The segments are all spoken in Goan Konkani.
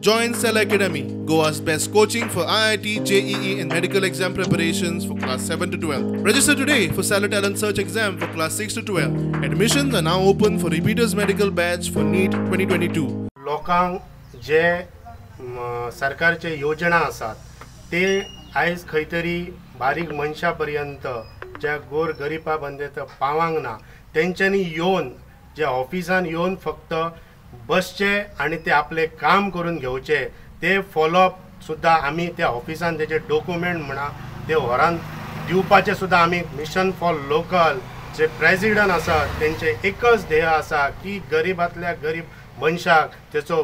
Join Cell Academy, Goa's best coaching for IIT, JEE and medical exam preparations for class 7 to 12. Register today for Stellar Talent Search exam for class 6 to 12. Admissions are now open for repeaters medical batch for NEET 2022. लोकांक जे सरकारचे योजना आसात ते आयज खंय तरी बारीक मनशा पर्यंत ज्या गोर गरिबा बंदेत पावांक ना तेंच्यांनी येवन जे ऑफिसान येवन फक्त बसचे आनी ते आपले काम करून घेवचे ते फॉलोअप सुद्दां आमी त्या ऑफिसान तेजे डॉक्युमेंट म्हणा ते व्हरान दिवपाचे सुद्दां आमी mission for local J president आसा तेंचे एकच ध्येय आसा की गरिबांतल्या गरीब मनशाक तेचो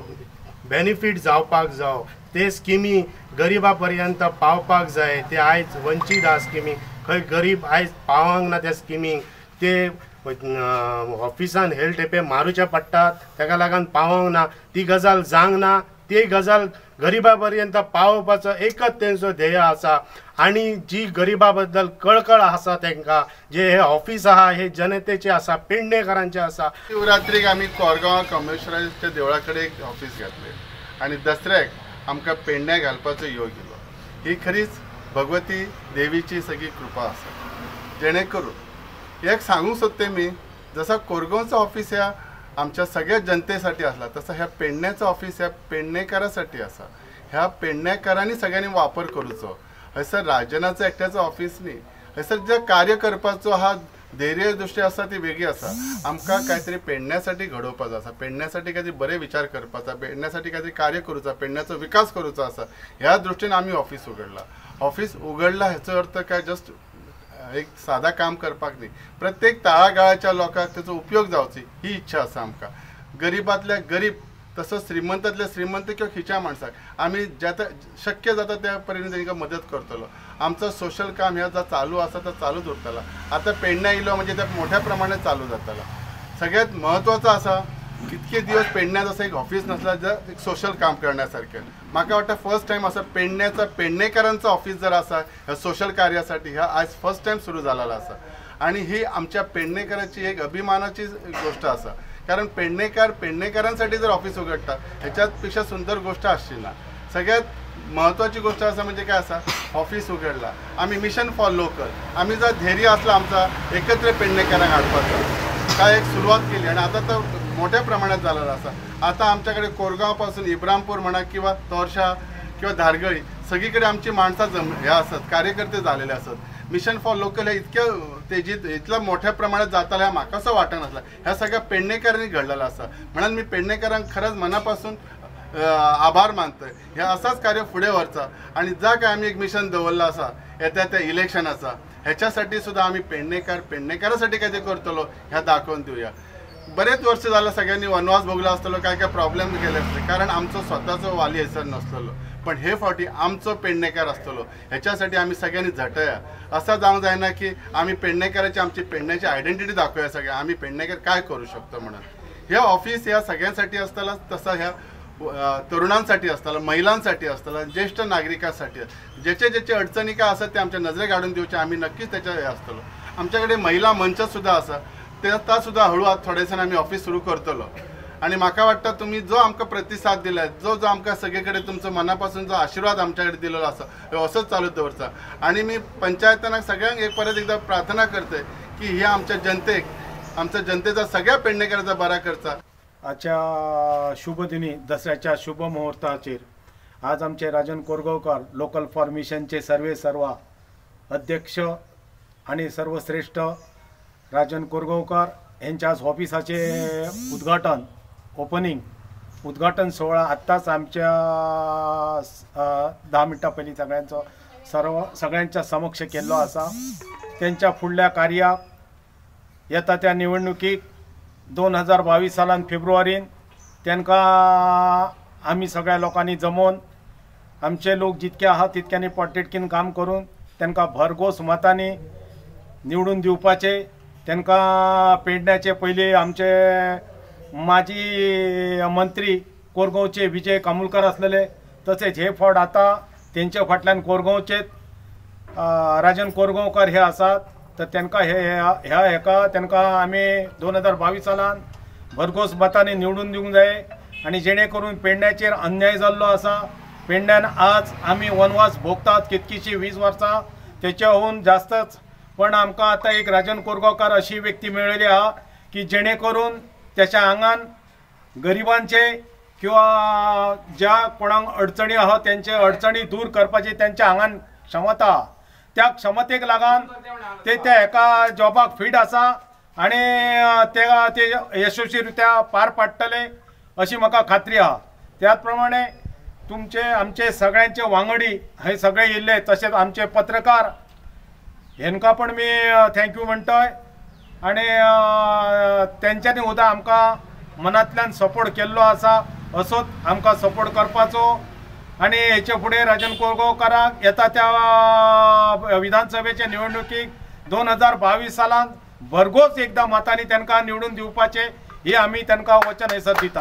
बेनिफीट जावपाक जाव, ते स्किमी गरिबा पर्यंत पावपाक जाय. ते आयज वंचीत आहा स्किमी, खंय गरीब आयज पावंक ना त्या स्किमींक, ते ऑफिसान हेल टेपे मारूचे पडटात तेका लागून पावंक ना, ती गजाल जावंक ना. ती गजाल गरिबा पर्यंत पावोवपाचो एकच तेंचो ध्येय आसा आनी जी गरिबा बद्दल कळकळ आसा तेंकां, जे हे ऑफिस आहा हे जनतेचे आसा, पेडणेकारांचे आसा. शिवरात्रीक आमी कोरगांव कमलेश्वराच्या देवळा कडेन एक ऑफिस घातलें आनी दसऱ्याक आमकां पेडण्या घालपाचो योग दिलो. ही खरीच भगवती देवीची सगळी कृपा आसा. जेणे करून एक सांगूंक सोदते मी, जसा कोरगांवचो ऑफिस ह्या आमच्या सगळ्या जनतेसाठी असला तसं ह्या पेडण्याचं ऑफिस ह्या पेडणेकारासाठी आसा. ह्या पेडणेकारांनी सगळ्यांनी वापर करूचो. हयसर राजनाचो एकट्याचो ऑफिस न्ही, हयसर जे कार्य करपाचो हा धैर्य दृष्टी आसा ती वेगळी आसा. आमकां कांयतरी पेडण्यासाठी घडोवपाचो आसा, पेडण्यासाठी कांयतरी बरे विचार करपाचो, पेडण्यासाठी कांयतरी कार्य करूचो, पेडण्याचो विकास करूचो आसा. ह्या दृष्टीन आमी ऑफिस उघडला. ऑफिस उघडला हेचो अर्थ काय जस्ट एक सादा काम करपाक न्ही, प्रत्येक तळागाळाच्या लोकांक तेचो उपयोग जावची ही इच्छा आसा आमकां. गरिबांतल्या गरीब तसोच श्रीमंतांतल्या श्रीमंत किंवा खंयच्या माणसाक आमी जाता शक्य जाता त्या परेन तांकां मदत करतलो. आमचो सोशल काम ह्या जो चालू आसा तो चालूच उरतलो. आतां पेडण्या येयलो म्हणजे ते मोठ्या प्रमाणात चालू जातलो. सगळ्यात म्हत्वाचो आसा कितके दिवस पेडण्यात असं एक ऑफिस नसला जर एक सोशल काम करण्यासारखें. म्हाका वाटतं फर्स्ट टायम असं पेडण्याचा पेडणेकारांचं ऑफिस जर आसा ह्या सोशल कार्यासाठी ह्या आज फर्स्ट टायम सुरू झालेला आसा आणि ही आमच्या पेडणेकाराची एक अभिमानाची गोष्ट आसा. कारण पेडणेकार पेडणेकारांसाठी जर ऑफिस उघडटा ह्याच्यात पेक्षा सुंदर गोष्ट आसची ना. सगळ्यात महत्त्वाची गोष्ट आसा म्हणजे काय आसा, ऑफिस उघडला आमी मिशन फॉर लोकल, आमी जर धैर्य आसला आमचा एकत्र पेडणेकारांक हाडपाचो काय एक सुरवात केली आणि आता तर मोठ्या प्रमाणात झालेला आसा. आता आमच्याकडे कोरगांवपासून इब्रामपूर म्हणा किंवा तोरशा किंवा धारगळी सगळीकडे आमची माणसां हे आसत, कार्यकर्ते झालेले आसत. मिशन फॉर लोकल हे इतक्या तेजीत इतल्या मोठ्या प्रमाणात जाताले ह्या म्हाका असं वाटनासला. ह्या सगळ्या पेडणेकारांनी घडलेलं आसा म्हणून मी पेडणेकारांक खरंच मनापासून आभार मानतोय. ह्या असाच कार्य फुडें व्हरचा आणि जा काय आमी एक मिशन दवरला आसा येत्या त्या इलेक्शनाचा ह्याच्यासाठी सुद्धा आमी पेडणेकार पेडणेकारासाठी काय ते करतलो ह्या दाखोवन दिवया. बरेच वर्ष झालं सगळ्यांनी वनवास भोगला आसतलो, काय काय प्रॉब्लेम गेले आसतले, कारण आमचो स्वतःचो वाली हयसर नसलेलो. पण हे फावटी आमचो पेडणेकार आसतलो ह्याच्यासाठी आमी सगळ्यांनी झटया. असा जावंक जायना की आमी पेडणेकाराची आमची पेडण्याची आयडेंटिटी दाखोवया सगळ्या आमी पेडणेकार काय करू शकतो म्हणून. हे ऑफिस ह्या सगळ्यांसाठी आसतला, तसं ह्या तरुणांसाठी आसतला, महिलांसाठी आसतला, ज्येष्ठ नागरिकांसाठी, ज्याचे ज्याचे अडचणी काय आसत ते आमच्या नजरेक हाडून दिवचे, आमी नक्कीच त्याच्या हे आसतलो. आमच्याकडे महिला मंच सुद्दां आसा, ते सुद्दां हळू आतां थोडे दिसान आमी ऑफिस सुरू करतलो. आनी म्हाका वाटता तुमी जो आमकां प्रतिसाद दिला, जो जो आमकां सगळे कडेन तुमचो मनापासून जो आशिर्वाद आमच्या कडेन दिलेलो आसा हो असोच चालू दवरचा. आनी मी पंचायतानाक सगळ्यांक एक परत एकदा प्रार्थना करतय की ह्या आमच्या जनतेक, आमच्या जनतेचा सगळ्या पेडणेकाराचा बरा करचा. आजच्या शुभ दिनी दसऱ्याच्या शुभ मुहूर्ताचेर आज आमचे राजन कोरगांवकार लोकल फॉर मिशनचे सर्वे सर्वा अध्यक्ष आणि सर्वश्रेष्ठ राजन कोरगांवकार यांच्या आज ऑफिसाचे उद्घाटन, ओपनिंग उद्घाटन सोहळा आत्ताच आमच्या 10 मिनटां पयलीं सगळ्यांचो सर्व सगळ्यांच्या समक्ष केल्लो आसा. तेंच्या फुडल्या कार्याक येता त्या निवडणुकीक 2022 सालान फेब्रुवारीन तेंकां आमी सगळ्या लोकांनी जमोवन आमचे लोक जितके आहा तितक्यांनी पोटतिडकीन काम करून तेंकां भरघोस मतांनी निवडून दिवपाचे. तेंकां पेडण्याचे पयलीं आमचे माजी मंत्री कोरगांवचे विजय कामुलकर आसलेले, तसेच हे फावट आतां तेंच्या फाटल्यान कोरगांवचेच राजन कोरगांवकर हे आसात. तर तेंकां हे ह्या हेका तेंकां आमी 2022 सालान भरघोस मतांनी निवडून दिवंक जाय. आनी जेणे करून पेडण्याचेर अन्याय जाल्लो आसा. पेडण्यान आज आमी वनवास भोगतात कितकीशी 20 वर्सां तेच्याहून जास्तच, पण आमकां आतां एक राजन कोरगांवकार अशी व्यक्ती मेळ्ळेली आहा की जेणे करून त्याच्या आंगान गरिबांचे किंवा ज्या कोणाक अडचणी आहा तेंचे अडचणी दूर करपाची तेंच्या आंगान क्षमता आहा. त्या क्षमतेक लागून ते त्या एका जॉबाक फीट आसा आनी ते ते यशस्वी रित्या पार पाडटले अशी म्हाका खात्री आहा. त्याच प्रमाणे तुमचे आमचे सगळ्यांचे वांगडी हे सगळे येयल्ले, तशेंच आमचे पत्रकार हेंकां पण मी thank you म्हणटय आनी तेंच्यांनी सुद्दां आमकां मनांतल्यान सपोर्ट केल्लो आसा, असोच आमकां सपोर्ट करपाचो. आनी हेचे फुडें राजन कोरगांवकाराक येता त्या विधानसभेचे निवडणुकीक 2022 सालांत भरघोस एकदां मतांनी तांकां निवडून दिवपाचें ही आमी तांकां वचन हेसर दिता.